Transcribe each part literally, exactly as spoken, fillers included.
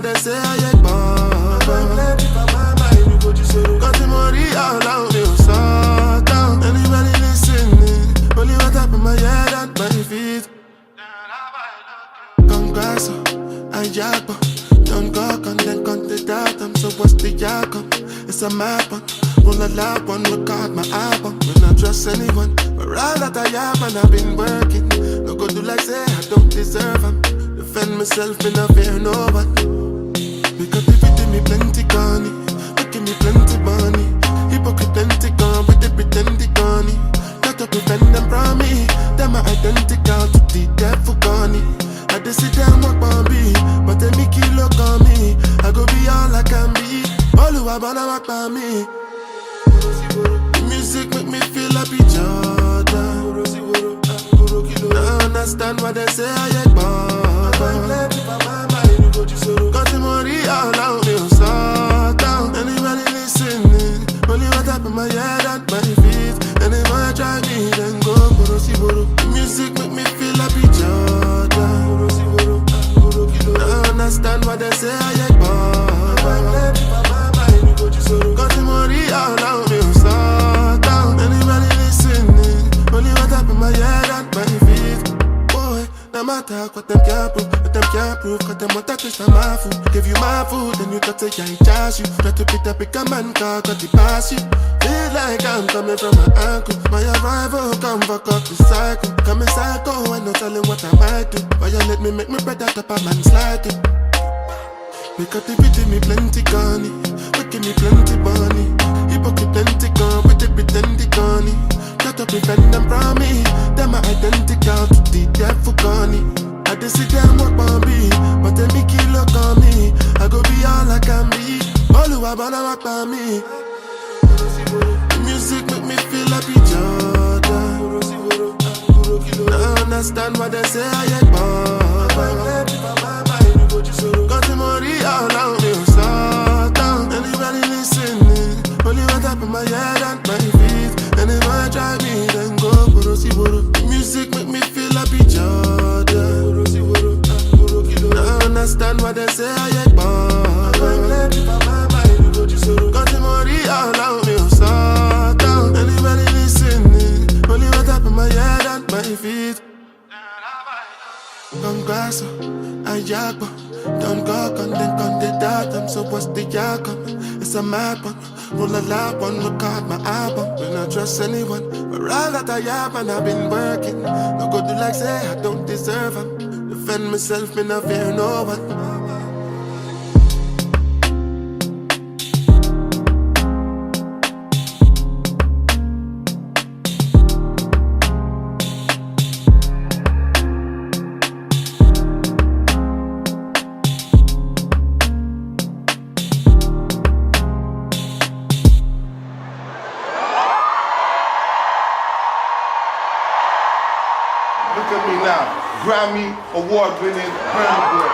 They say I get bad. Got the money all out, they so down. Anybody listening? Only what up in my head and my feet. Congrats, I jack, don't go, come then, come the doubt. I'm so what's the jack? It's a mad one. Roll a loud one, record my album. Will not trust anyone. But all that I have, and I've been working. No go do like say I don't deserve 'em. Defend myself, me not fear no one. Because they feeding me plenty gunny, making me plenty money. Hypocrite plenty gun, with the pretend the gunny. Got to prevent them from me. Them are identical to the devil gunny. I dey sit down, walk on me, but they make it look on me. I go be all I can be. Oluwa bana walk on me. The music make me feel happy, Jordan. I understand why they say I get bad. Got the money all out, me so down. Anybody listening? Only what up in my head and my feet. Anybody try me, then go. The music make me feel happy, Jordan. I understand why they say I get bad. Got the money all out, me so down. Anybody listening? Only what up in my head and my feet. Boy, no matter what them can't prove, what them can't prove, 'cause them want to twist my food. Give you my food, then you talk say I charge you. Try to pick up, pick a man car, got the pass you. Feel like I'm coming from my uncle. My arrival come fuck up the cycle. Coming psycho, and no telling what I might do. Violate me, make me bread out up a man slide. Because they beating me plenty gunny, making me plenty money. Hypocrite plenty gun, with the pretend the gunny. Try to prevent them from me. Them are identical to the devil gunny. I dey sit down, walk on me, but they make it look on me. I go be all I can be. Oluwa bana walk on me. The music make me feel happy, Jordan. I understand why they say I get bad. Got the money all out, me so down. Anybody listening? Only what up in my head and my feet. Anybody try me, then go. The music make me feel happy, Jordan. I understand why they say I get bad. Got the money all out, me so down. Anybody listening? Only what up in my head and my feet. Congrats, I jack, don't go, come then, come the doubt. I'm so what's the jack? It's a mad one. Roll a loud one, record my album. Will not trust anyone. But all that I have, and I've been working. No go do like say I don't deserve 'em. Defend myself, me not fear no one. Look at me now, Grammy award winning Burna Boy.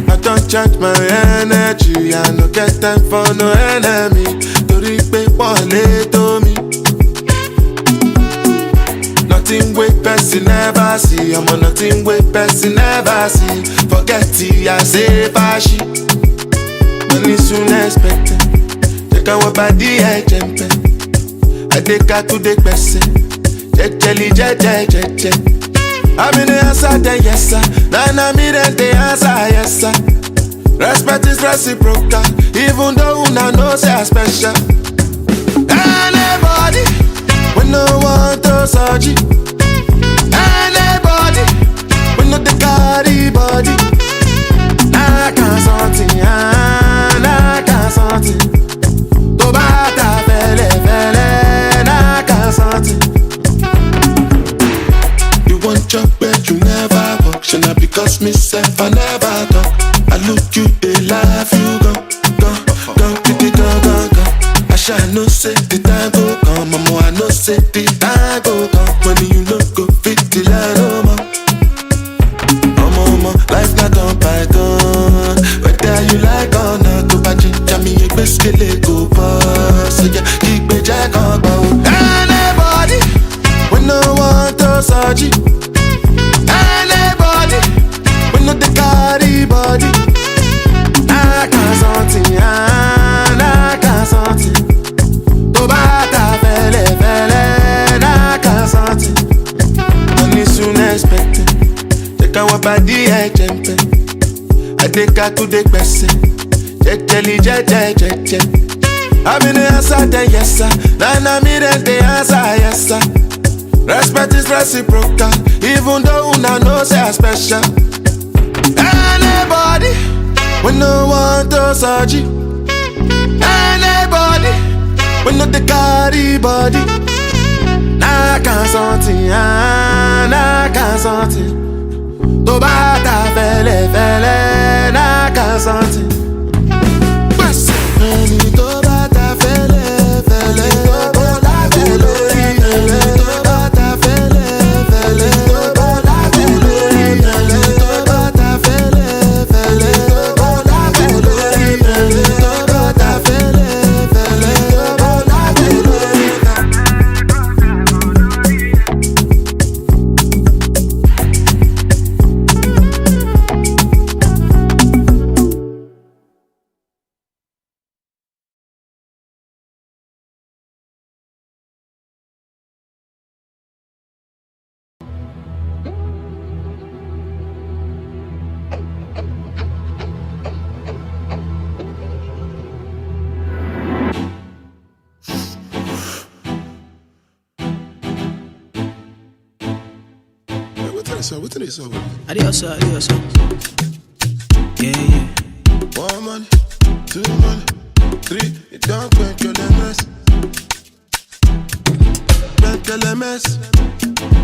I don't charge my energy, I no get time for no enemy. Torí pé wọ́n lè tó mi. Nothing wey person never see, I'm on nothing wey person never see. Forget it, I say fashi. Money soon expected. Take our body, I jump. I take her to the person. Jejeli, jeje, jeje. I'm in the answer, then yes, sir. Now, now, me, then the answer, yes, sir. Respect is reciprocal, even though una know say I special. Anybody, we no want to search you. Anybody, we no dey carry body. Knock on something, ah, knock on something. Tó bá ta fẹ́lẹ́fẹ́lẹ́, knock on something. You want chop but you never walk. Shey na because me sef I never talk. I look you, they laugh you gone, gone, gone, pretty gone, gone, gone. I shall know say the time go come. Mama, I know say the time go come when you no go fit the line no more. Omo, omo, life na turn by turn. Whether you like or not, to ba ginger me, you basically go pass. So yeah, keep me jack on bow. Anybody, we no want to search it. Anybody, we no dey carry body. Knock on something, ah, knock on something. Tó bá ta fẹ́lẹ́fẹ́lẹ́, knock on something. Money soon expected. Take our body, I jump. I take her to the person. Jejeli, jeje, jeje. I been the answer, then yes, sir. Now, now me, then the answer, yes, sir. Respect is reciprocal, even though una know say I special. Anybody, we no want to search you. Anybody, we no dey carry body. Knock on something, ah, knock on something. Tó bá ta fẹ́lẹ́fẹ́lẹ́, knock on something. Gbèsè. Ẹni tó bá ta fẹ́lẹ́fẹ́lẹ́, tó bá ta fẹ́lẹ́fẹ́lẹ́, tó bá ta fẹ́lẹ́fẹ́lẹ́, tó bá ta fẹ́lẹ́fẹ́lẹ́, tó bá ta fẹ́lẹ́fẹ́lẹ́, tó bá ta fẹ́lẹ́fẹ́lẹ́, tó bá ta fẹ́lẹ́fẹ́lẹ́, tó bá ta fẹ́lẹ́fẹ́lẹ́. Hey, wetin dey sup? Wetin dey sup? I dey hustle, I dey hustle. Yeah, yeah. One money, two money, three. You don't quench your lemons. Quench your lemons.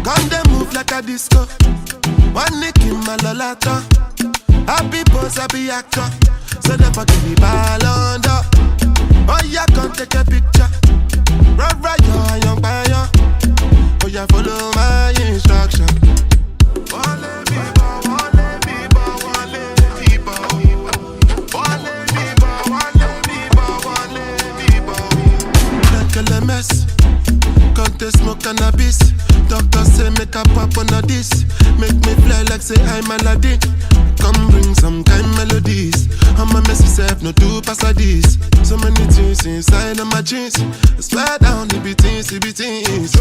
Come dey move like a disco. One nick in my lolata. Happy boss, happy actor. So never give me ballon d'or. Oh yeah, come take a picture. Run, run, yo, young, young. Oh yeah, follow my instruction. Wale mi bo, wale mi bo, wale mi bo. Wale mi bo, wale mi bo, wale mi bo. Like L M S, come take smoke cannabis. Doctor say make I pop on a this. Make me fly like say I'm Aladdin. Come bring some kind melodies. I'm a messy self, no do pass like this. So many things inside of my jeans. I swear down, it be things, it be things.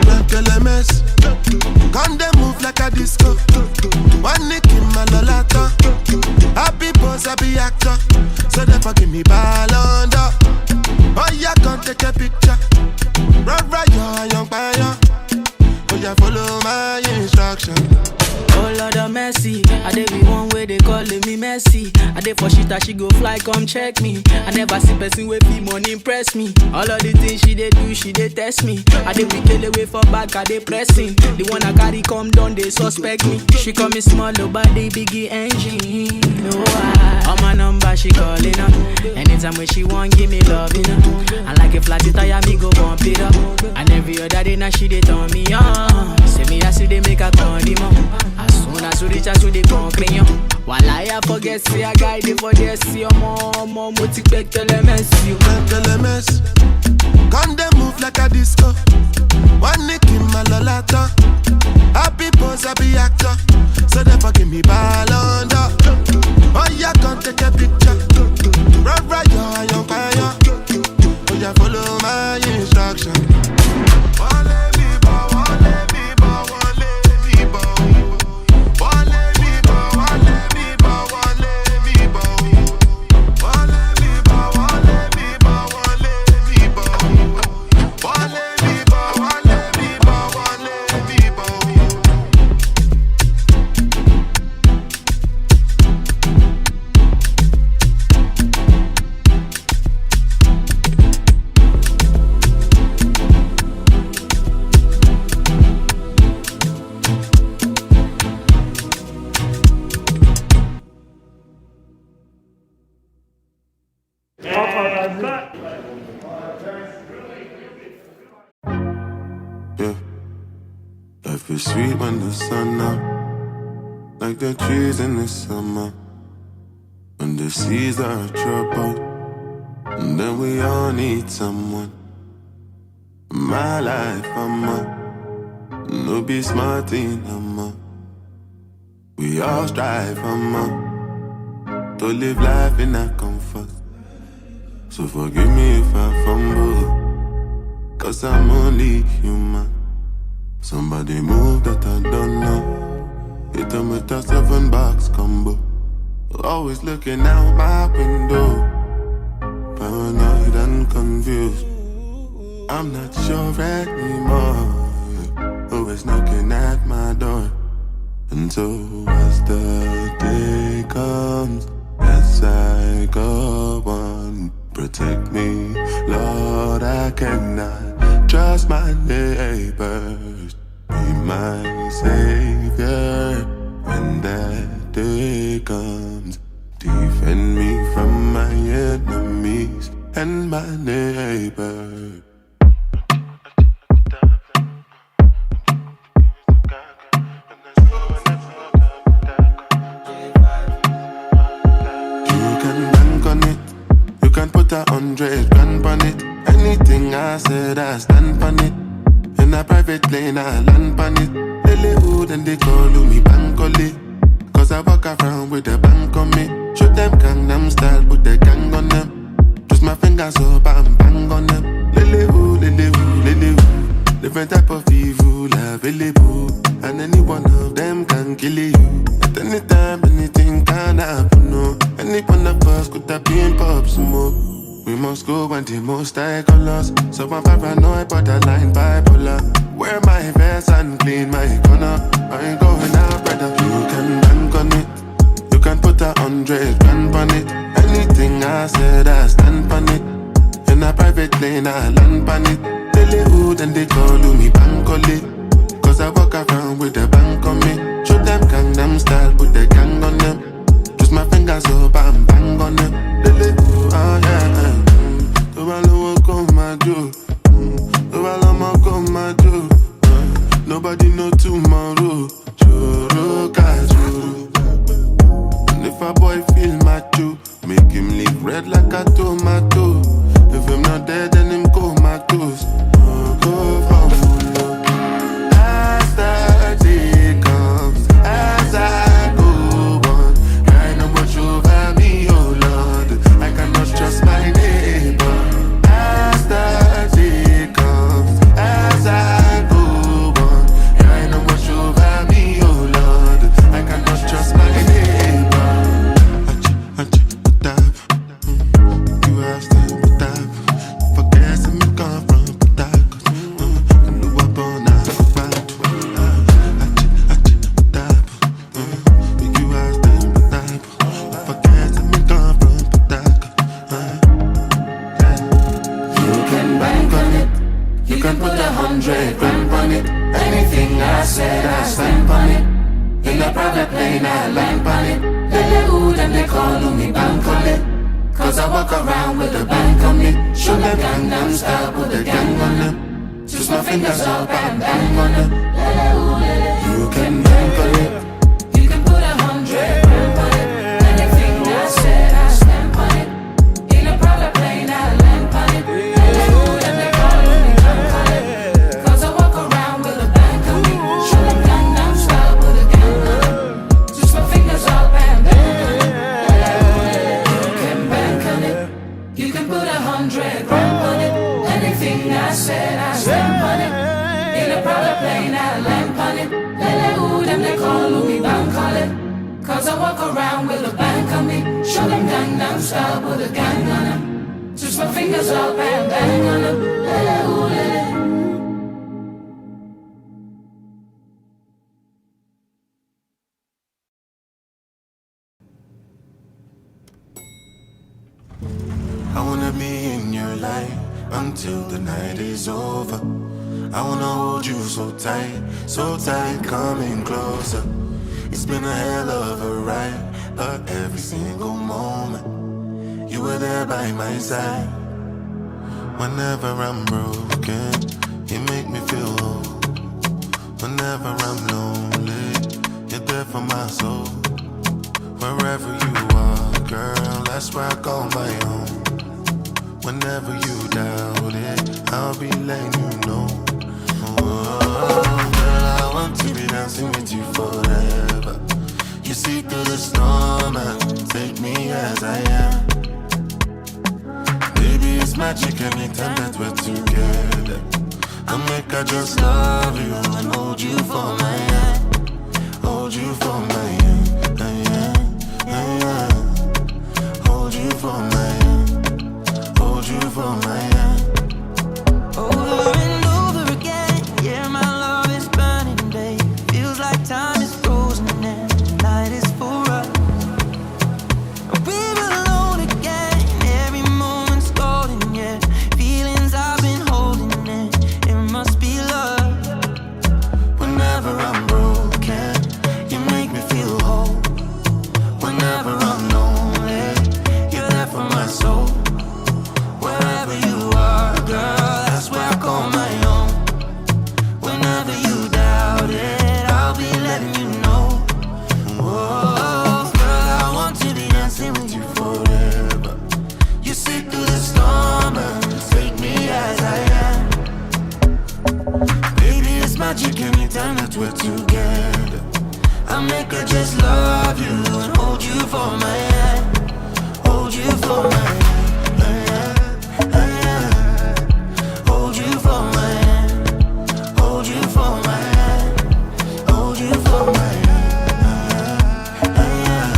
Like L M S, come dey move like a disco. One nick in my lolata. Happy boss, happy actor. So never give me ballon d'or. Oh yeah, come take a picture. Run, run, yo, young, young. Oh yeah, follow my instruction. Oh Lord of mercy, I dey be one way they calling me Messi. I dey for shit that she go fly, come check me. I never see person with fee money impress me. All of the things she dey do, she dey test me. I dey be kill away for back, I dey pressing. The one I carry come down, they suspect me. She call me small, oh, but they biggie engine. No, I. On my number, she calling up. Anytime when she want, give me love, you know. I like a flat tire, me go bump it up. And every other day now she dey turn me on. Say me I see they make her turn them on. As soon as we reach out to the concrete, while I forget, see a guy dey for there, see your mom, mom, mo ti pẹ́ tẹ́lẹ̀ mẹ́sì o. Pẹ́ tẹ́lẹ̀ mẹ́sì. Come dey move like a disco. One nick in my lolata. Happy boss, happy actor. So never give me ballon d'or. Oh yeah, come take a picture. Run, run, yo, young, young. Oh yeah, follow my instruction. Wale mi bo, wale mi bo, wale mi bo. Wale mi bo, wale mi bo, wale mi bo. Wale mi bo, wale mi bo, If it's sweet when the sun up, like the trees in the summer. When the seas are troubled, and then we all need someone. My life, I'm a no be smart in a month. We all strive, I'm a to live life in a comfort. So forgive me if I fumble, cause I'm only human. Somebody move that I don't know. Hit them with a seven box combo. Always looking out my window, paranoid and confused. I'm not sure anymore who is knocking at my door. And so as the day comes, as I go on, protect me, Lord. I cannot trust my neighbors. Be my savior when that day comes. Defend me from my enemies and my neighbors. You can bank on it. You can put a hundred grand on it. Anything I said, I stand on it. In a private plane, I land on it. Lily, who then they call me Bankole? Cause I walk around with the bank on me. Show them Gangnam style, put the gang on them. Twist my fingers up and bang on them. Lily, ooh, lily, ooh, lily, ooh. Different type of evil available. And any one of them can kill you. At any time, anything can happen, no. Any one of us could have been pop smoke. We must go when the most I call us. So I'm paranoid, borderline bipolar. Wear my vest and clean my corner. I ain't going out, brother. You can bank on it. You can put a hundred grand on it. Anything I said, I stand on it. In a private plane, I land on it. Lily, who then they call me Bankole? Cause I walk around with the bank on me. Show them Gangnam style, put the gang on them. Twist my fingers up and bang on them. Lily, ooh, oh yeah. Mm. Tó bá lówó kó máa jó. Mm. Tó bá lọ́mọ kó máa jó. Mm. Nobody know tomorrow. Joro ka joro. And if a boy feel macho, make him live red like a tomato. If him not dead, then him comatose. Oh, go for Mulo. As the day comes, as I go on, I know what over me, oh Lord. I cannot trust my neighbor. As the day comes, as I go on, I know what over me, oh Lord. I cannot trust my neighbor. Achi, achi, put up. Mm, you have to put up. Forget some you come from put up. Mm, and the weapon I fight. Achi, achi, put up. Mm, you have to put up. Forget some you come from put up. You can bank on it. You can put a hundred grand on it. Anything I said, I stand on it. In a private plane, I land on it. Lele who them they call me Bankole. Cause I walk around with a bank on me. Show them Gangnam style, put the gang on them. Twist my fingers up and bang on them. Lele who, lele. You can bank on it. You can put a hundred grand on it. Anything I said, I stand on it. In a private plane, I land on it. Lele who, lele, call me Bankole. Cause I walk around with a bank on me. Show them Gangnam style, put a gang on it. Twist my fingers up and bang on it. Lele who, lele, you can bank on it. You can put a hundred grand on it. Anything I said, I stand on it. In a private plane, I land on it. Lele who them they call me Bankole. Cause I walk around with a bank on me. Show them Gangnam style, put a gang on them. Twist my fingers up and bang on them. Lele who, lele. I wanna be in your life until the night is over. I wanna hold you so tight, so tight, coming closer. It's been a hell of a ride, but every single moment you were there by my side. Whenever I'm broken, you make me feel whole. Whenever I'm lonely, you're there for my soul. Wherever you are, girl, that's where I call my own. Whenever you doubt it, I'll be letting you know. Oh, girl, I want to be dancing with you forever. You see through the storm and take me as I am. Baby, it's magic anytime that we're together. I make I just love you and hold you for my hand. Hold you for my hand, hand, hand, hand. Hold you for my hand. Hold you for my hand. Over and over again, yeah, my love is burning, babe. Feels like time is frozen and the night is for us. We're alone again, every moment's golden, yeah. Feelings I've been holding in, it must be love. Whenever I'm broken, you make me feel whole. Whenever I'm lonely, you're there for my soul. Wherever you are, girl, that's where I call my own. Whenever you doubt it, I'll be letting you know. Oh, girl, I want to be dancing with you forever. You see through the storm and take me as I am. Baby, it's magic anytime that we're together. I make I just love you and hold you for my hand. Hold you for my hand, hand, hand. Hold you for my hand. Hold you for my hand. Hold you for my hand, hand, hand.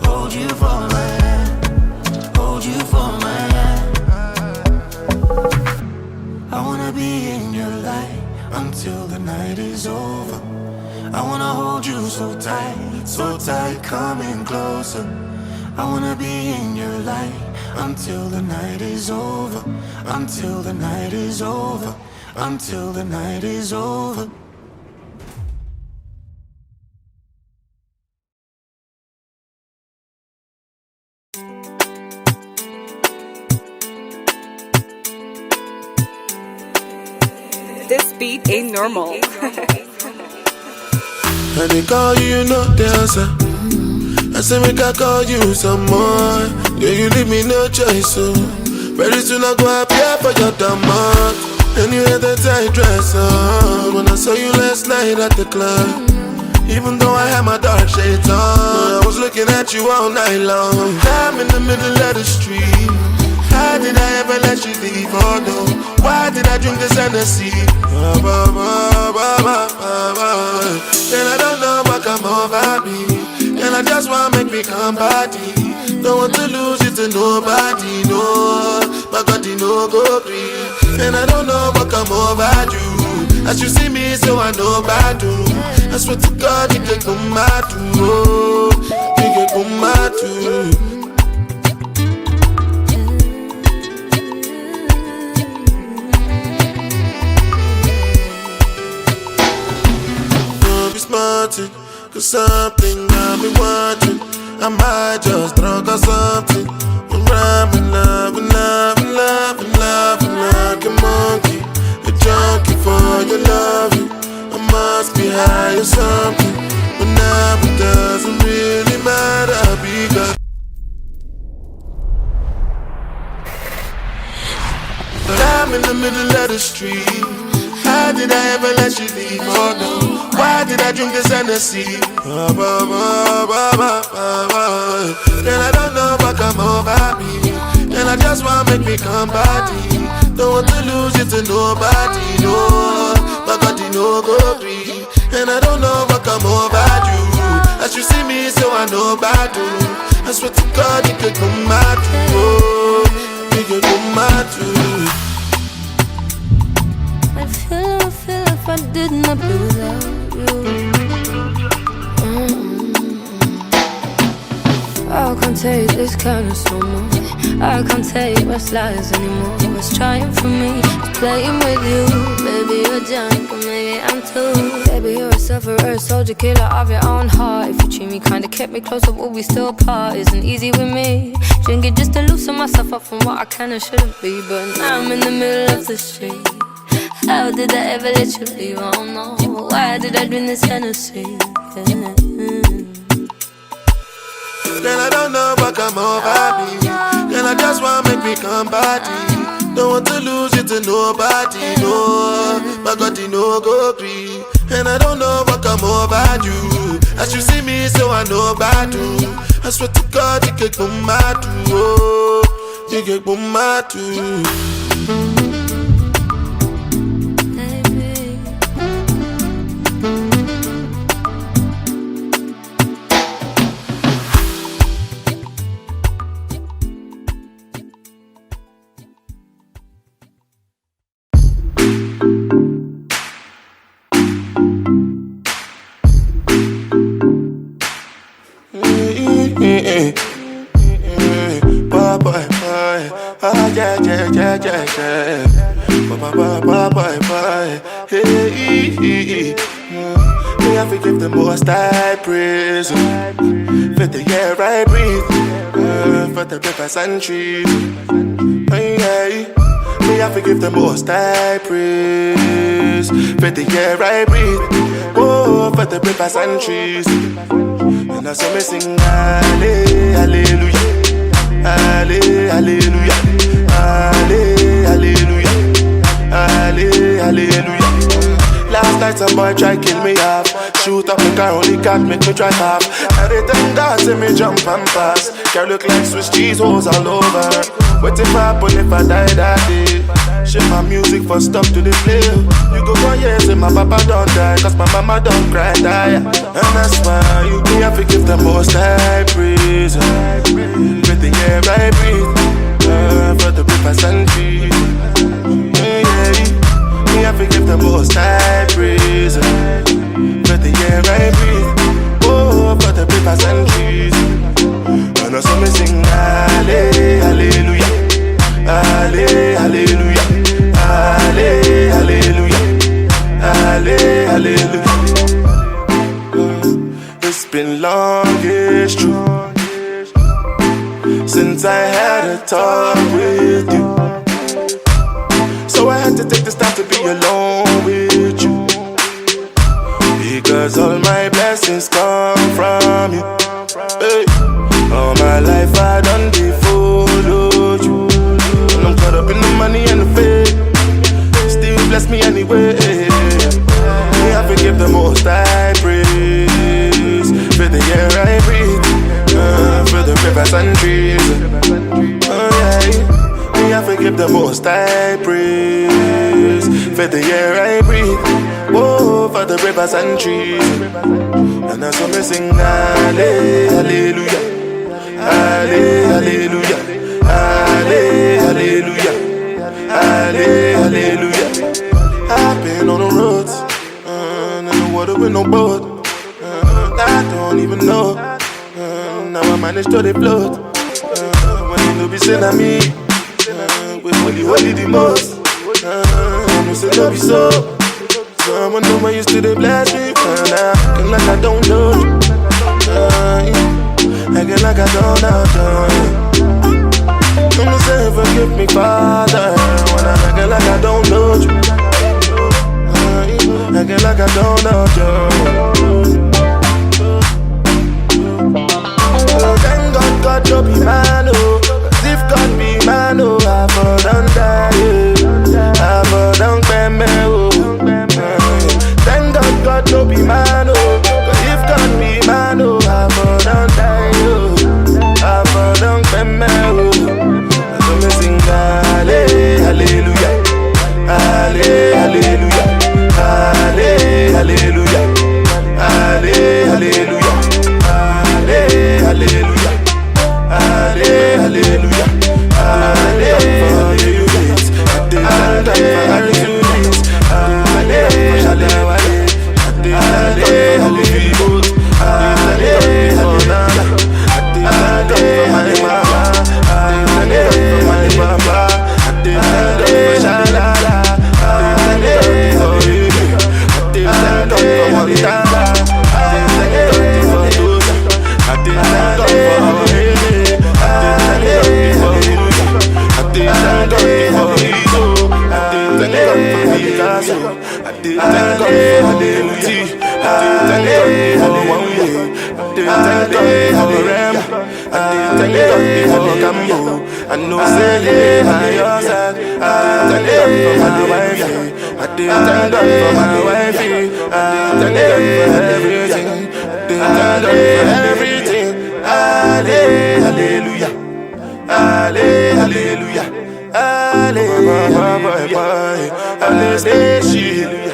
Hold you for my hand. Hold you for my hand. I wanna be in your light until the night is over. I wanna hold you so tight, so tight, coming closer. I wanna be in your light until the night is over, until the night is over, until the night is over. This beat ain't normal. I dey call you, you no dey answer. I say make I call you some more. Yeah, you leave me no choice, so very soon I go appear for your domot. Anyway, the tight dress up when I saw you last night at the club. Even though I had my dark shades on, I was looking at you all night long. I'm in the middle of the street. How did I ever let you leave? Oh no, why did I drink this Hennessy? Ba, ba, ba, ba, ba, ba. And I don't know what come over me. And I just wanna make me come body. Don't want to lose you to nobody, no. My body no go green. And I don't know what come over you. As you see me, so I know bad do. I swear to God, you get come mad, oh. You get come mad, oh. No be smart, cause something I've been wanting. I might just drunk or something. When I'm in love, in love, in love, in love, I'm like a monkey, a junkie for your loving. I must be high or something. But now it doesn't really matter because But I'm in the middle of the street. How did I ever let you leave? Oh no, why did I drink this Hennessy? Ba, ba, ba, ba, ba, ba, ba. And I don't know what come over me. And I just wanna make me come body. Don't want to lose you to nobody, no. My body no go green. And I don't know what come over you. As you see me, so I know bad do. I swear to God, you could come mad too. Oh, you could come mad too. I feel, I feel if I did not do without you. Mm. I can't take this kind of no more. I can't take what's lies anymore. What's trying for me is playing with you. Baby, you're drunk, but maybe I'm too. Baby, you're a sufferer, soldier, killer of your own heart. If you treat me kinda, kept me closer, would we still part? Isn't easy with me. Drinking just to loosen myself up from what I can and shouldn't be. But now I'm in the middle of the street. How did I ever let you leave? I don't know. Why did I drink this Hennessy? Yeah. Girl, I don't know what come over me. Girl, I just want make me come party. Don't want to lose you to nobody, no. My God, you no go gree. And I don't know what come over you. As you see me, so I know about you. I swear to God, you get boom mad, oh. You get boom mad, oh. Bye, bye, bye. Ah, yeah, yeah, yeah, yeah, yeah. Bye, bye, bye, bye, bye, bye. Hey, hey, hey, hey. Mm. Me, I forgive the most I praise. For the air I breathe, uh, for the rivers and trees. Hey, hey. Me, I forgive the most I praise. For the air I breathe, oh, for the rivers and trees. And I saw me sing, Alle, Alleluia, Alle, Alleluia, Alle, Alleluia, Alle, Alleluia. Last night, some boy try kill me off. Shoot up the car, only God make me drive off. And they thank God, see me jump and pass. Girl look like Swiss cheese holes all over. What if I pull if I die that day? Shit, my music for stop to the play. You go one year, say my papa don't die, cause my mama don't cry, die. And that's why you me have to give the most high praise. With the air I breathe, uh, for the rivers and trees. Yeah, yeah. Me have to give the most high praise. For the air I breathe, oh, for the rivers and trees. And also me sing, Alle, Alleluia, Alle, Alleluia, Alle, Alleluia, Alle, Alleluia. It's been long, it's true, since I had a talk with you. So I had to take this time to be alone with you. Because all my blessings come from you. Hey. All my life I done dey follow you. And I'm caught up in the money and the fame. Still bless me anyway. Me, I forgive the most high praise. For the air I breathe, uh, for the rivers and trees. Oh yeah. Me, I forgive the most high praise. For the air I breathe, oh, for the rivers and trees. And as we sing, Alle, Alleluia, Alle, Alleluia, Alle, Alleluia, Alle, Alleluia. I've been on the roads, uh, in the water with no boat. Uh, I don't even know. Uh, now I manage to dey float. Uh, when you know be say na me, uh, we holy, holy the most. Uh, I know say no be so. Someone know when you still dey bless me, but I acting like I don't know you. Uh, acting like I don't know you. Come and say forgive me, Father, when I acting like I don't know you. Uh, acting like I don't know you. Oh, thank God, God no be man, oh. 'Cause if God be man, oh, I for done die, yeah. I for done peme, oh. Thank God, God no be man, oh. 'Cause if God be man, oh, I for done die, oh. I for done peme, oh. So me sing, Alle, Alleluia, Alle, Alleluia, Alle, Alleluia, Alle, Alleluia, Alle, Alleluia, Alle, Alleluia, Alle, Alleluia. Thank God for hallelujah. Thank God for one way. Thank God for Rem. Thank God for Gambo. I know say yeah, I your side. Thank God for my wife. I thank God for my wifey. Thank God for everything. Thank God for everything. Halle-, hallelujah. Halle-, hallelujah. Halle-, hallelujah. Hallelujah.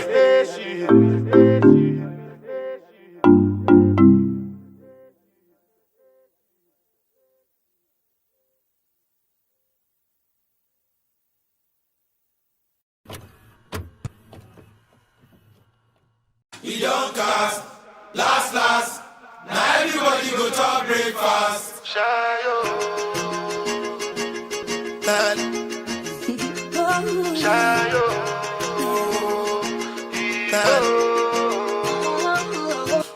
E don cast, last last, na everybody go chop breakfast. Shayo. Shayo.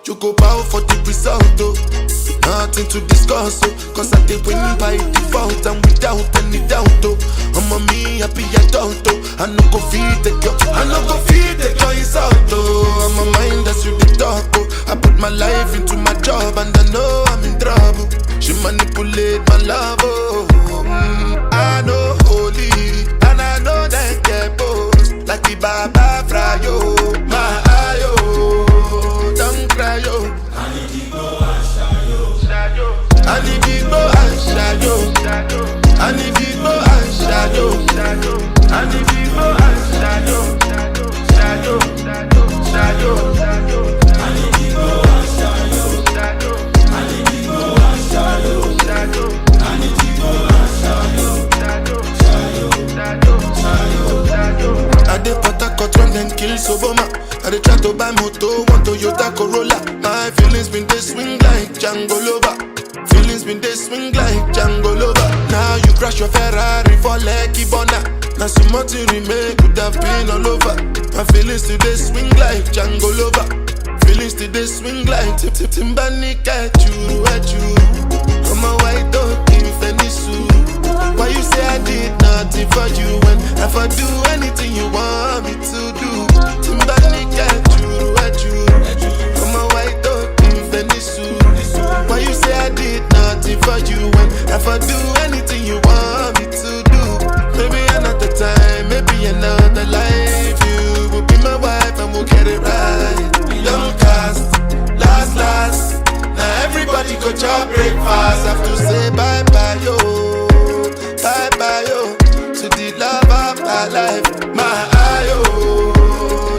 Choco bow for the result, oh. Nothing to discuss, oh. Cause I dey win by default and without any doubt, oh. I'm a me happy adult, oh. I no go feed the girl, I no go feed the girl insult, oh. I'm a mind as you dey talk, oh. I put my life into my job and I know I'm in trouble. She manipulate my love, oh. Mm, I know holy, and I know that get boss. Like the Baba Frayo, my ayo, don't cry, oh. Ani bigbo and shayo. Ani bigbo and shayo. Ani bigbo and shayo. Shayo, shayo, shayo. Ani bigbo and shayo. Ani bigbo and shayo. Ani bigbo and shayo. Shayo, shayo, shayo. I dey Port Harcourt when dem kill Soboma. I dey try to buy motor, one Toyota Corolla. My feelings been dey swing like Django Lover. Feelings been dey swing like Django Lover. Now you crash your Ferrari for Lekki Bona. Now so much remain could have been all over. My feelings today swing like Django Lover. Feelings today swing like Tip Tip Timbani get you, at you. I'm a white dog in Fenisu. Why you say I did nothing for you when I for do anything you want me to do? Timbani get you, at you. I'm a white dog in Fenisu. Why you say I did nothing for you when I for do anything you want me to do? Maybe another time, maybe another life. You will be my wife and we'll get it right. Young cast, last, last. Now everybody go chop breakfast. Have to say bye bye, yo. Bye bye, yo. To the love of my life. My ayo,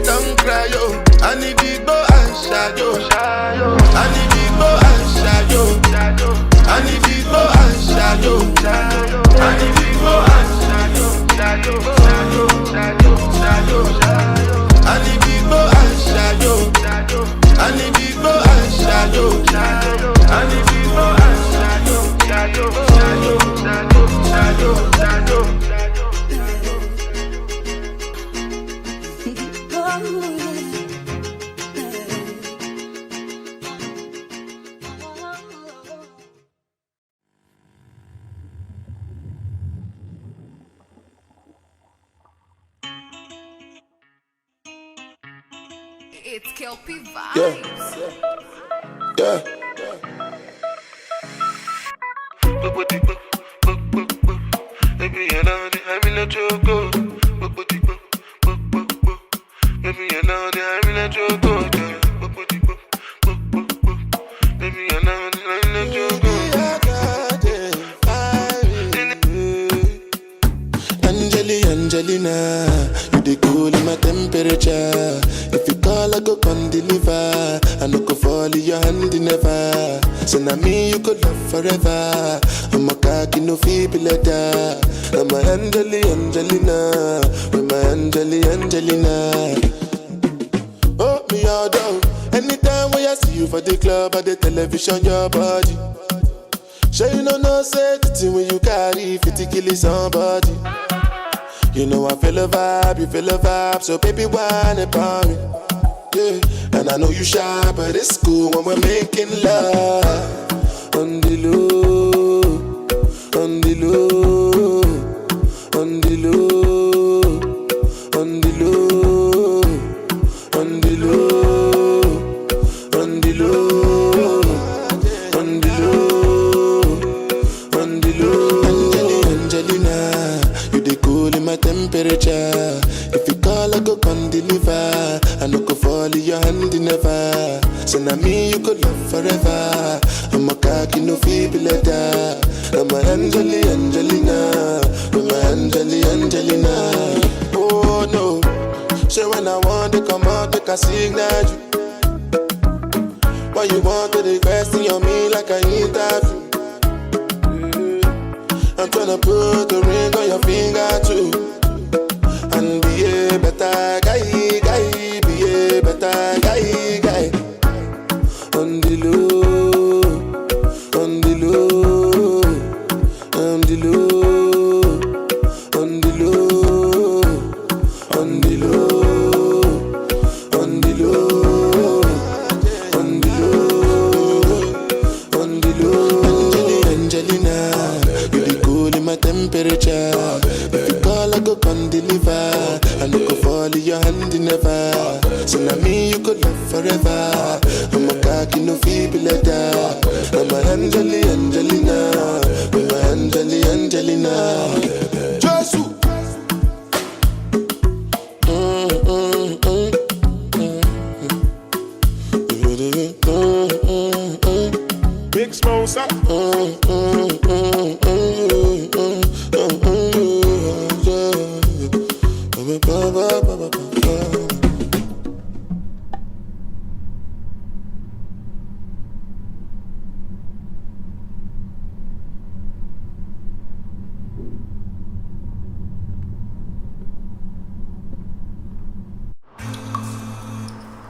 don't cry, yo. Ani bigbo and shayo. Ani bigbo and shayo. Ani bigbo and shayo. Ani bigbo and shayo. Ani bigbo and shayo. Ani bigbo and shayo. Ani bigbo and shayo. Shayo, shayo, shayo, shayo, shayo. It's Kelpie Vibes. Yeah. Yeah. Baby, you know the I'm in a choco. Baby, you know the I'm in a choco. Baby, you know the I'm in a choco. Angeli, Angelina, you dey cool in my temperature. If you call, I go come deliver. I no go fall in your hand never. So na me you go love forever. I'm a cocky no feel letter. I'm a Angeli, Angelina, with my Angeli, Angelina. Oh, me all down. Anytime when I see you for the club or the television, your body. Sure you no know say the thing when you carry fit kill somebody. You know I feel a vibe, you feel a vibe, so baby, why not about me? Yeah, and I know you shy, but it's cool when we're making love. On the low, on the low, on the low, on the low. temperature. If you call, I go come deliver. I no go fall in your hand never. So now me you go love forever. I'm a cocky no feel be like that. I'm a Angeli Angelina. I'm a Angeli Angelina. Oh no. Say when I want to come out, make I signal you. Why you want to request on me like I interview? I'm tryna put a ring on your finger too. And be a better guy, guy, be a better guy, guy. On the low, on the low, on the low, on the low, on the low, on the low, on the low, on the low. Angelina, Angelina, you be cool in my temperature. If you call, I go come deliver. I no go fall in your hand never. So now me you go love forever. I'm a cocky no feel be like that. I'm a Angeli Angelina. I'm a Angeli Angelina. Jesus. Big Smosa.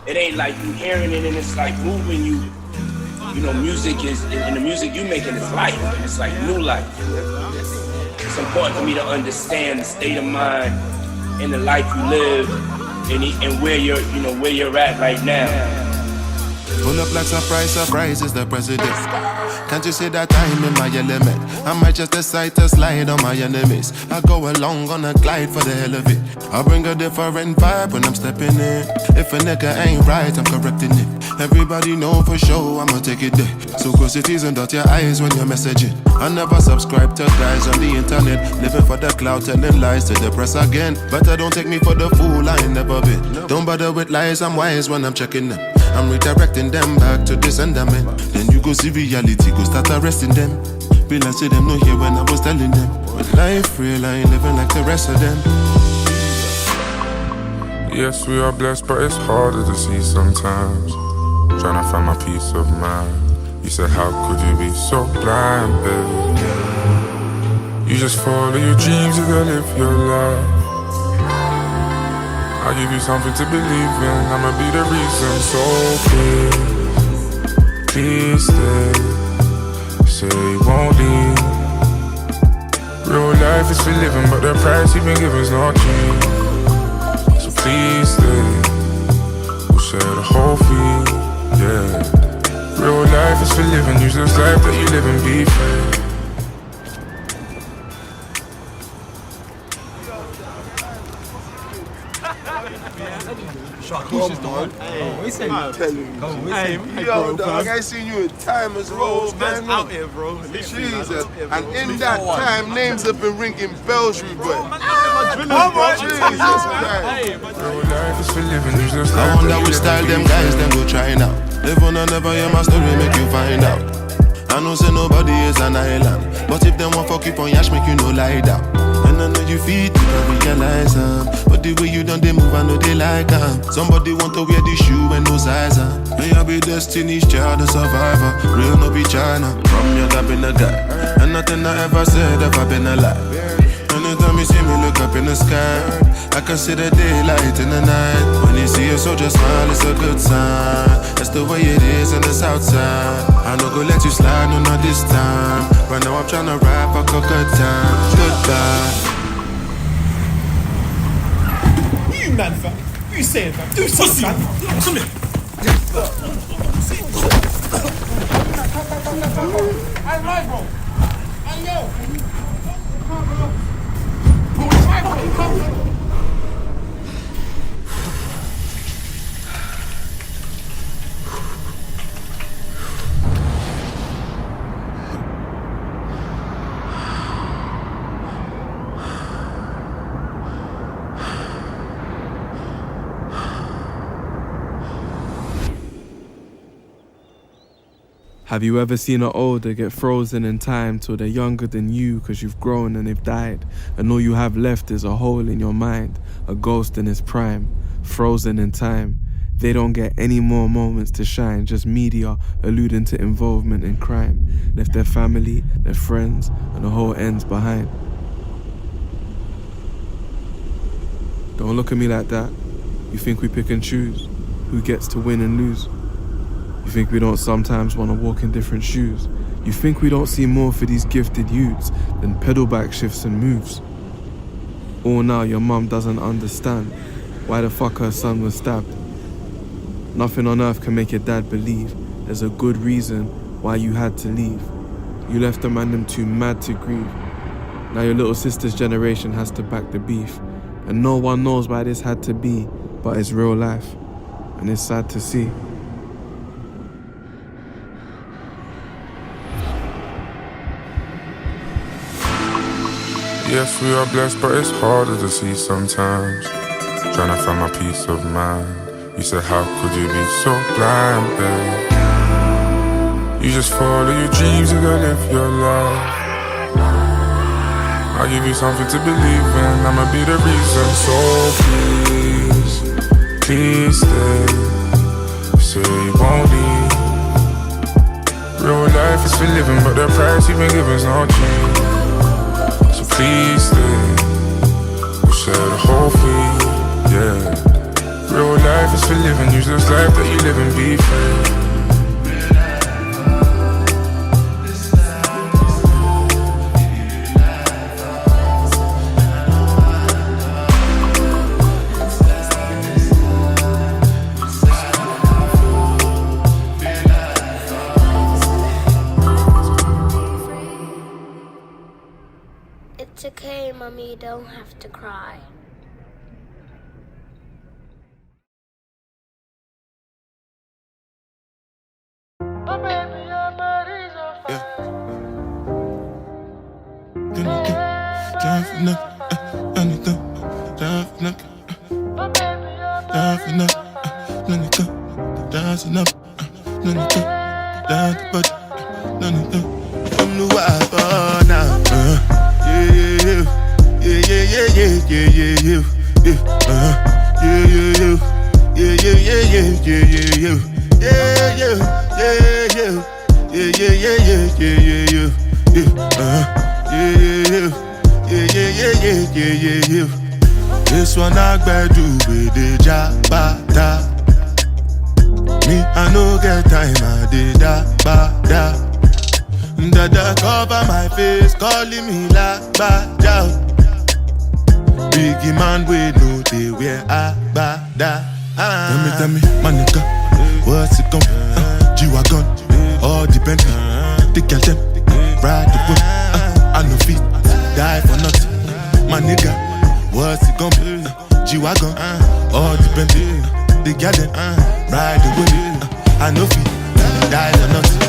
It ain't like you hearing it and it's like moving you. You know, music is, and the music you making is life, and it's like new life. It's important for me to understand the state of mind and the life you live, and, and where you're, you know, where you're at right now. Pull up like surprise, surprise is the president. Can't you see that I'm in my element? I might just decide to slide on my enemies. I go along on a glide for the hell of it. I bring a different vibe when I'm stepping in. If a nigga ain't right, I'm correcting it. Everybody know for sure I'ma take it there. So cross your T's and dot your I's when you're messaging. I never subscribe to guys on the internet, living for the clout, telling lies to the press again. But I don't take me for the fool, I ain't never been. Don't bother with lies, I'm wise when I'm checking them. I'm redirecting them back to the sentiment. Then you go see reality, go start arresting them. Be like say them no hear when I was telling them. But life real, I ain't living like the rest of them. Yes, we are blessed, but it's harder to see sometimes. Trying to find my peace of mind. You said, how could you be so blind, baby? You just follow your dreams, you gotta live your life. I'll give you something to believe in. I'ma be the reason. So please, please stay. Say you won't leave. Real life is for living, but the price you've been given is not cheap. So please stay. We'll share the whole fee, yeah. Real life is for living. Use this life that you live and be free. Sharkeisha's the one. Hey, I'm telling you. Hey, yo, dog, I ain't seen you in time as well. Bro, man's out here, bro. Jesus. And in that time, names have been ringing bells, you boy. Jesus Christ. Real life is for living. I wonder which style them guys them go try now. Live on another year, my story make you find out. I know say nobody is an island, but if them want fuck you on yash, make you no lie down. And I know you feed me, I realize, um, but the way you done they move, I know they like, um, somebody want to wear the shoe and no size, um. May I be Destiny's Child, a survivor. Real no be China. From young, I've been a guy, and nothing I ever said ever been a lie. Anytime you see me look up in the sky, I can see the daylight in the night. When you see a soldier smile, it's a good sign. That's the way it is in the south side. I no go let you slide, no, not this time. Right now I'm tryna ride for good time. Goodbye. What you mad, fam? What you saying, fam? Do something, fam. Come here. Have you ever seen an older get frozen in time till they're younger than you 'cause you've grown and they've died, and all you have left is a hole in your mind, a ghost in his prime, frozen in time? They don't get any more moments to shine, just media alluding to involvement in crime. Left their family, their friends, and the whole ends behind. Don't look at me like that. You think we pick and choose who gets to win and lose? You think we don't sometimes want to walk in different shoes? You think we don't see more for these gifted youths than pedal back shifts and moves? All now your mum doesn't understand why the fuck her son was stabbed. Nothing on earth can make your dad believe there's a good reason why you had to leave. You left the man them too mad to grieve. Now your little sister's generation has to back the beef. And no one knows why this had to be, but it's real life. And it's sad to see. Yes, we are blessed, but it's harder to see sometimes. Trying to find my peace of mind. You said, how could you be so blind, babe? You just follow your dreams and go live your life. I'll give you something to believe in. I'ma be the reason. So please, please stay. You say you won't leave. Real life is for living, but the price you've been giving's no change. So please stay. We'll share the whole fee, yeah. Real life is for living. Use this life that you live and be free. It's okay, Mummy, you don't have to cry. This one I better do with the jabata. Me, I no get time, I did that, ba, da. Dada cover my face, calling me la, ba, da. Biggie man, we know they wear, ah, ba, da. Tell me, tell me, my nigga, what's it gonna be? Uh, G-Wagon, all the Bentley, the girl them, ride the whip. Uh, I no fit, die for nothing. My nigga, what's it gonna be? Uh, G-Wagon, uh, all the Bentley, uh, the girl them, uh, ride the whip. Uh, I no fit, die for nothing.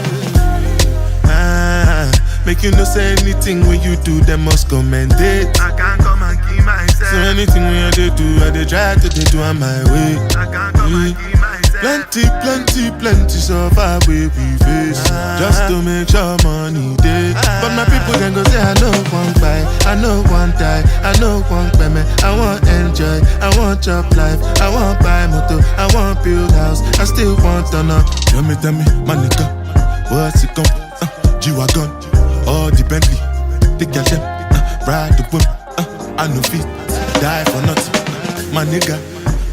Ah, make you no say anything when you do, them must commend it. I can't come and kill myself. So anything when I dey do, I dey try to dey do on my way. I can't come and kill myself. Plenty, plenty, plenty suffer wey we face just to make sure money dey. But my people dem go say I no wan buy, I no wan die, I no wan peme, I wan enjoy, I wan chop life, I wan buy motor, I wan build house, I still wan turn up. Tell me, tell me, my nigga, what's it gonna be? Uh, G-Wagon, all the Bentley, the girl them, uh, ride the whip. Uh, I no fit, die for nothing, my nigga,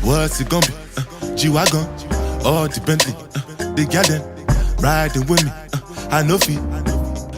what's it gonna be? Uh, G-Wagon, all the Bentley, uh, the girl them, riding with me. Uh, I no fit.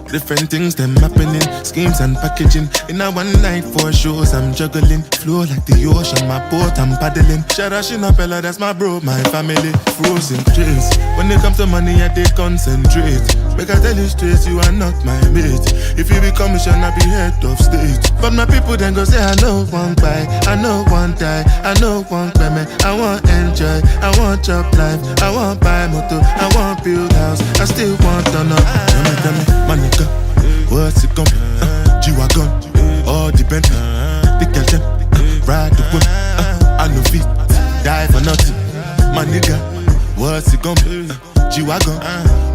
Different things them happening, schemes and packaging. In a one night, four shows I'm juggling. Flow like the ocean, my boat I'm paddling. Sharashina Bella, that's my bro, my family. Frozen dreams. When it comes to money, I dey concentrate. Make I tell you straight, you are not my mate. If you be commission, I be head of state. But my people then go say I no wan buy, I no wan die, I no wan peme. I wan enjoy, I wan chop life, I wan buy motor, I wan build house, I still wan turn up. Tell me, tell me, my nigga, what's it gonna be? Uh, G-Wagon, all the Bentley, the girl them, uh, ride the whip. Uh, I no fit, die for nothing, my nigga, what's it gonna be? Uh, G-Wagon, uh,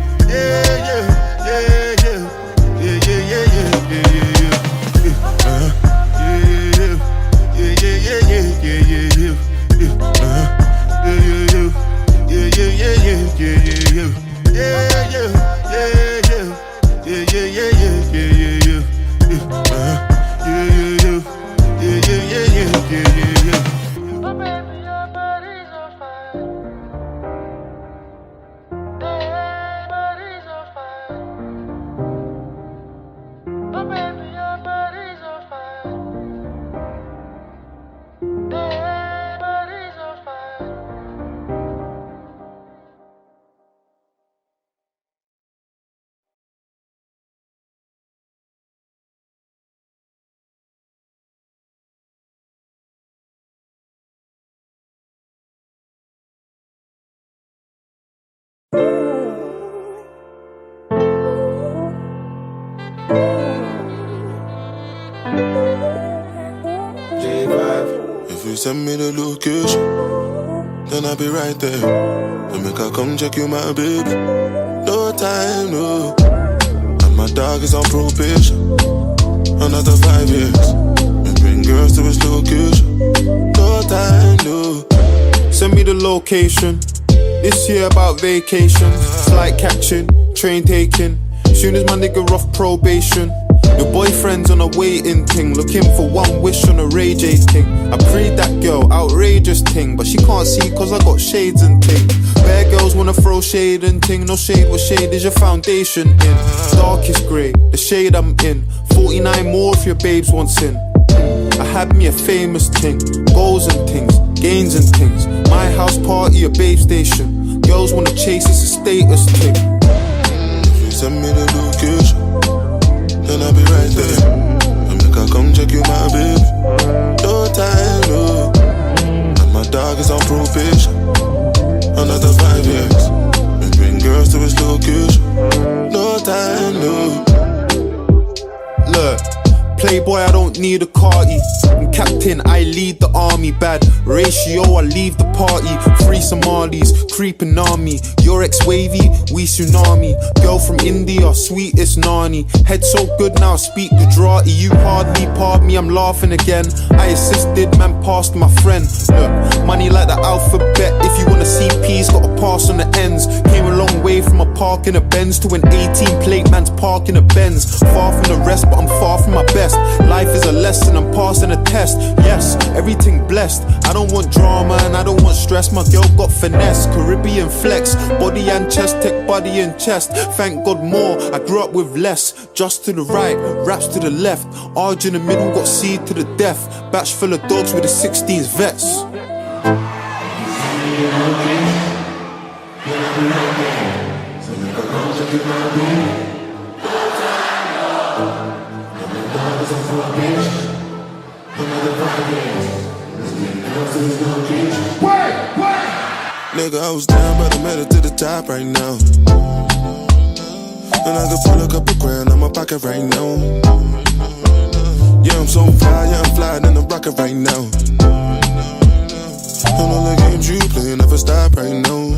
If you send me the location, then I'll be right there. And make I come check you, my baby. No time, no. And my dog is on probation. Another five years. And bring girls to his location. No time, no. Send me the location. This year about vacation. Flight catching, train taking. Soon as my nigga off probation. Your boyfriend's on a waiting thing, looking for one wish on a Ray J thing. I prayed that girl, outrageous thing, but she can't see 'cause I got shades and thing. Bare girls wanna throw shade and thing, no shade, what shade is your foundation in? Darkest grey, the shade I'm in. forty-nine more if your babes wants in. I had me a famous thing, goals and things, gains and things. My house party, a babe station. Girls wanna chase, it's a status thing. If you send me the location, then I'll be right there. And make I come check you, my baby. No time, no. And my dog is on probation. Another five years. And bring girls to his location. No time, no. Look, playboy, I don't need a cardi. I'm captain, I lead the army. Bad ratio, I leave the party. Three Somalis, creeping on me. Your ex wavy, we tsunami. Girl from India, sweetest Nani. Head so good now, speak Gujarati. You hardly pardon me, I'm laughing again. I assisted, man passed my friend. Look, money like the alphabet. If you wanna see P's, gotta pass on the ends. Came a long way from a park in a Benz to an eighteen plate man's park in a Benz. Far from the rest, but I'm far from my best. Life is a lesson, I'm passing a test. Yes, everything blessed. I don't want drama and I don't want stress. My girl got finesse, Caribbean flex, body and chest, tech body and chest. Thank God more, I grew up with less. Just to the right, raps to the left. Arge in the middle, got C to the death. Batch full of dogs with the sixteens vets. Nigga, I was down, but I made it to the top right now. And I could pull a couple grand out my pocket right now. Yeah, I'm so fly, yeah, I'm flying in the rocket right now. And all the games you play never stop right now.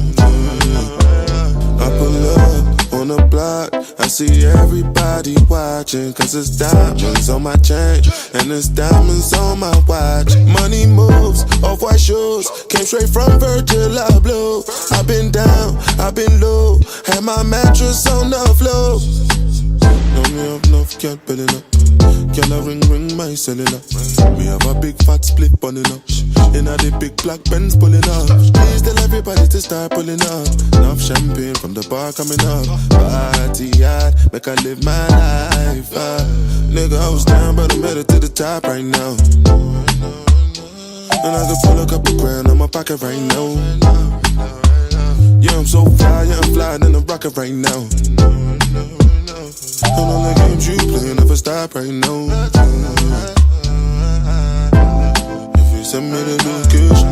I pull up on the block, I see everybody watching, 'cause it's diamonds on my chain, and it's diamonds on my watch. Money moves, off white shoes, came straight from Virgil Abloh. I've been down, I've been low, had my mattress on the floor. No, me have enough, can't build it up. Can I ring, ring my cellular? Me have a big fat split burning up. Inna the big black Benz pulling up. Please tell everybody to start pulling up. Enough champagne from the bar coming up. Party hard, make I live my life. Ah. Nigga, I was down, but I made it to the top right now. And I could pull a couple grand out my pocket right now. Yeah, I'm so fly, yeah, I'm flying in a rocket right now. And all the games you play never stop right now. If you send me the location,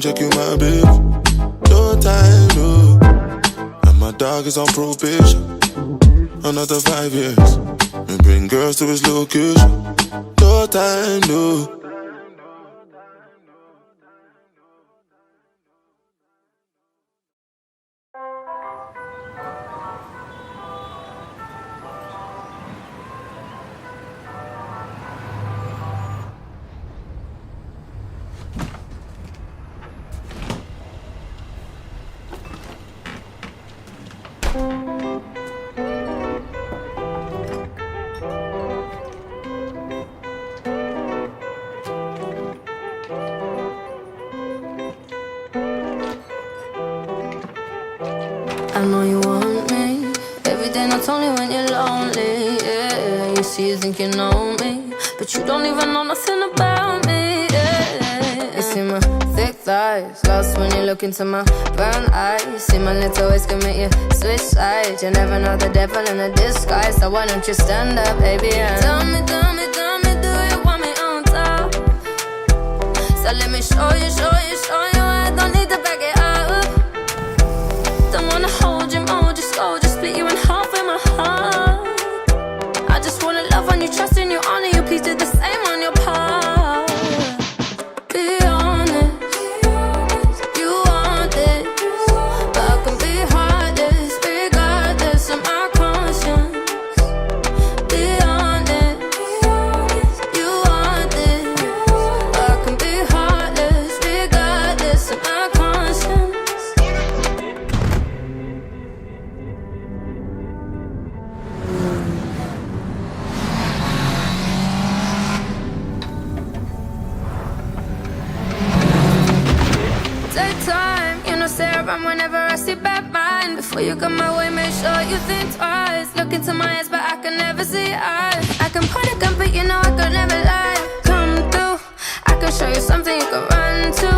Check you, my babe. No time, no. And my dog is on probation. Another five years. We bring girls to his location. No time, no. I know you want me every day, not only when you're lonely. Yeah, you see, you think you know me, but you don't even know nothing about me. Yeah, you see my thick thighs, lost when you look into my brown eyes. See my little ways commit you switch sides. You never know the devil in a disguise, so why don't you stand up, baby? And tell me, tell me, tell me, do you want me on top? So let me show you, show you, show you. I don't need to back it up. Don't wanna hold you more, just go, just split you in half with my heart. I just wanna love on you, trust in you, honor you. Please do the same on your part. Be honest, you want this, but I can be heartless, regardless of my conscience. Be honest, you want this, but I can be heartless, regardless of my conscience. Take time, you know, say I run whenever I see bad mind. Before you come my way, make sure you think twice. Look into my eyes, but I can never see eyes. I can point a gun, but you know I could never lie. Come through, I can show you something you can run to.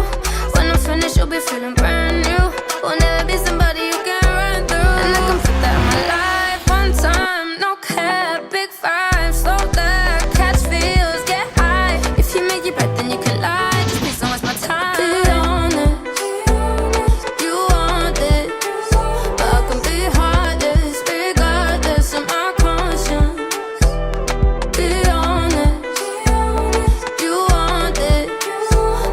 When I'm finished, you'll be feeling brand new. Will never be somebody you can run through. And I can put that in my life one time, no cap, big five, slow that, catch feels, get high. If you make it back, then you can lie. Just please don't waste my time. Be honest, you want this, but I can be heartless, regardless of my conscience. Be honest, you want this,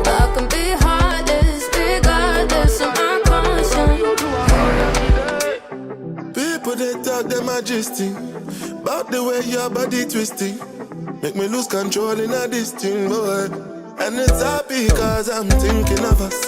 but I can be heartless, regardless of my conscience. People they talk them majesty about the way your body twisting. Make me lose control in a this thing, boy. And it's happy cause I'm thinking of us.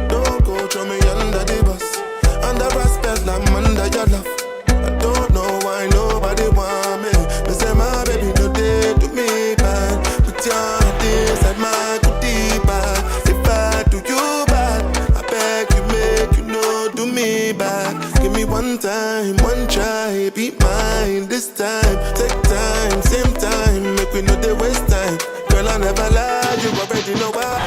Don't go throw me under the bus. Under respect, I'm under your love. I don't know why nobody want me. They say my baby no dey do me bad. Put your hand inside my goodie bag. If I do you bad, I beg you make you no do me bad. Give me one time, one try, be mine this time. Take time, same time, make we no dey waste time. Girl, I never lie, you already know why.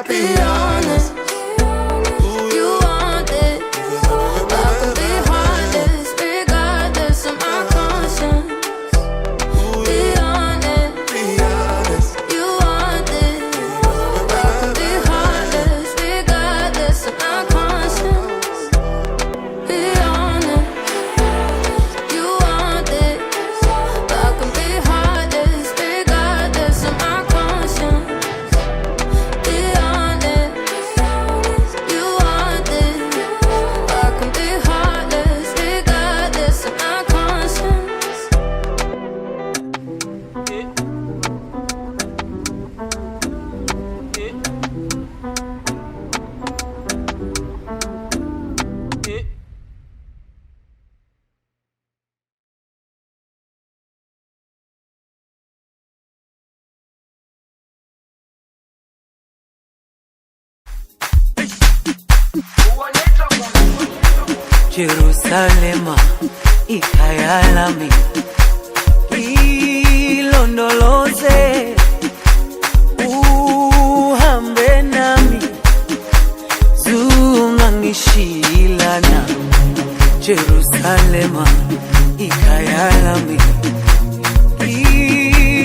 Be honest, you want it. I can be heartless, regardless of my conscience. Be honest, you want it. I can be heartless, regardless of my conscience. Be honest, you want it. I can be heartless, regardless of my conscience. Be honest, you want it. I can be heartless, regardless of my conscience. Jerusalema, ikhaya lami, ilondoloze, uhambe nami, zungangishilana. Jerusalema. Jerusalema, ikhaya lami,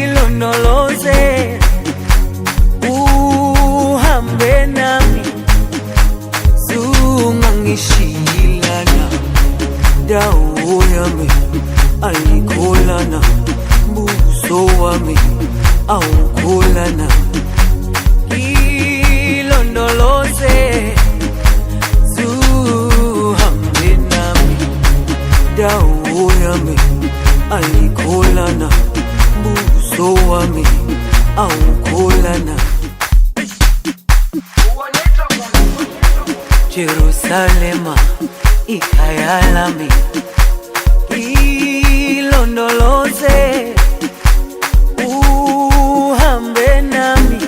ilondoloze, uhambe nami, zungangishiyilana, ndawo yami ayikholana, mbuso wami awukholana, ilondoloze, zuhambe nami, ndawo yami ayikholana, mbuso wami awukholana. Jerusalema, ikhaya lami, ilondoloze, uhambe nami,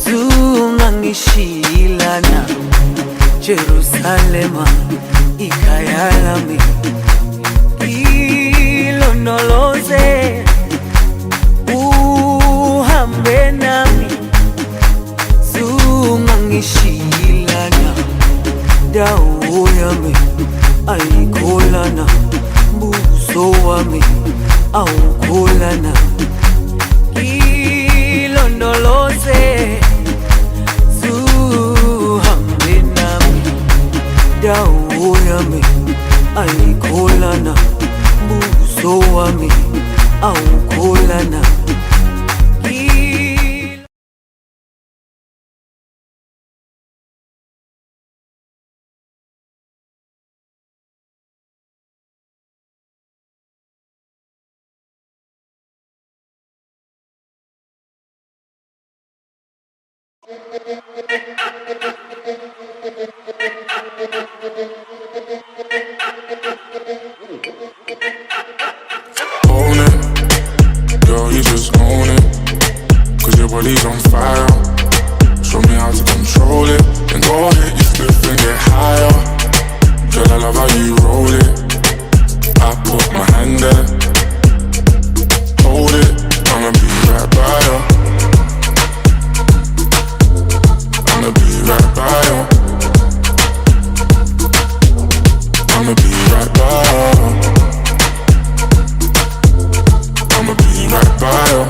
zungangishiyilana. Jerusalema, ikhaya lami, ilondoloze, uhambe nami, zungangishiyilana, ndawo yami ayikholana, mbuso wami awukholana, ilondoloze, zuhambe nami, ndawo yami ayikholana, mbuso wami awukholana. Own it, girl, you just own it. Cause your body's on fire. Show me how to control it. Then go ahead, you flip and get higher. Girl, I love how you roll it. I put my hand there. Hold it, I'ma be right by you. I'ma be right by you. I'ma be right by you. I'ma be right by you.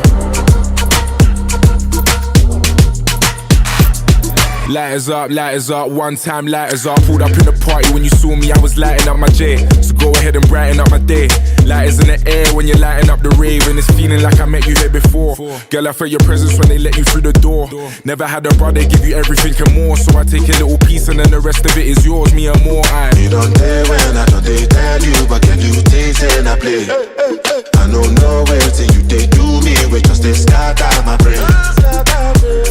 Lighters up, lighters up, one time lighters up. Pulled up in the party when you saw me, I was lighting up my J. So go ahead and brighten up my day. Lighters in the air when you're lighting up the rave. And it's feeling like I met you here before. Girl, I felt your presence when they let you through the door. Never had a brother give you everything and more. So I take a little piece and then the rest of it is yours, me and more. I You don't dare when I don't they tell you, but can you taste and I play? I don't know where till you they do me, we just they scatter my brain.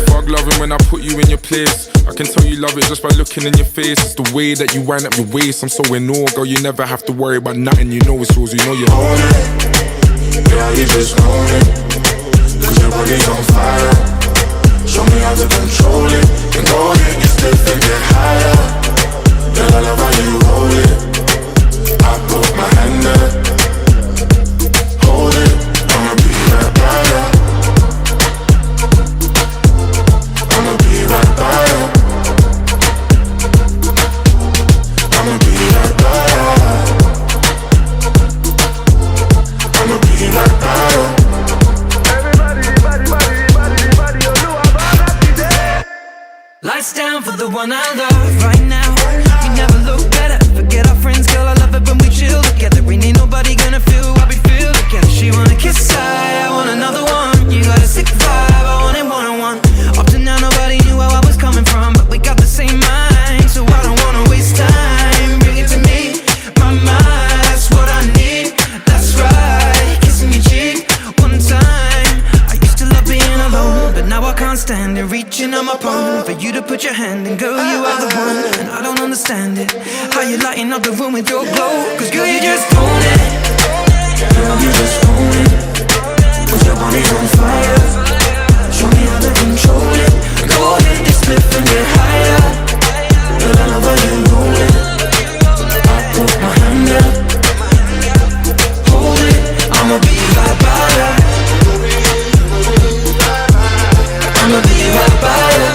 Fuck loving when I put you in your place. I can tell you love it just by looking in your face. It's the way that you wind up your waist. I'm so in awe, girl. You never have to worry about nothing. You know it's yours. You know you're Own it, girl, you just own it. Cause your body's on fire. Show me how to control it. Then go ahead, you flip and get higher. Girl, I love how you roll it. I put my hand there. Hold it, I'ma be right by you. I'ma be right by you. I'ma be right by you. I'ma be right by you. Lights down for the one I love right now. You never look better. Forget our friends, girl. I love it when we chill together. Ain't nobody gonna feel what we feel together. She wanna kiss, I, I want another one. You got a sick vibe, I want it one on one. Up to now, nobody knew where I was coming from, but we got the same mind, so I don't wanna waste time. Bring it to me, my mind, that's what I need. That's right, kissing your cheek one time. I used to love being alone, but now I can't stand it. Reaching on my palm for you to put your hand in, girl, you are the one. And I don't understand it, how you lighting up the room with your glow. Cause girl, you just own it. Girl, you just own it. Put your body on fire. Show me how to control it. Go ahead, just flip and get higher. Girl, I love how you roll it. I put my hand up. Hold it, I'ma be right by ya. I'ma be right by ya.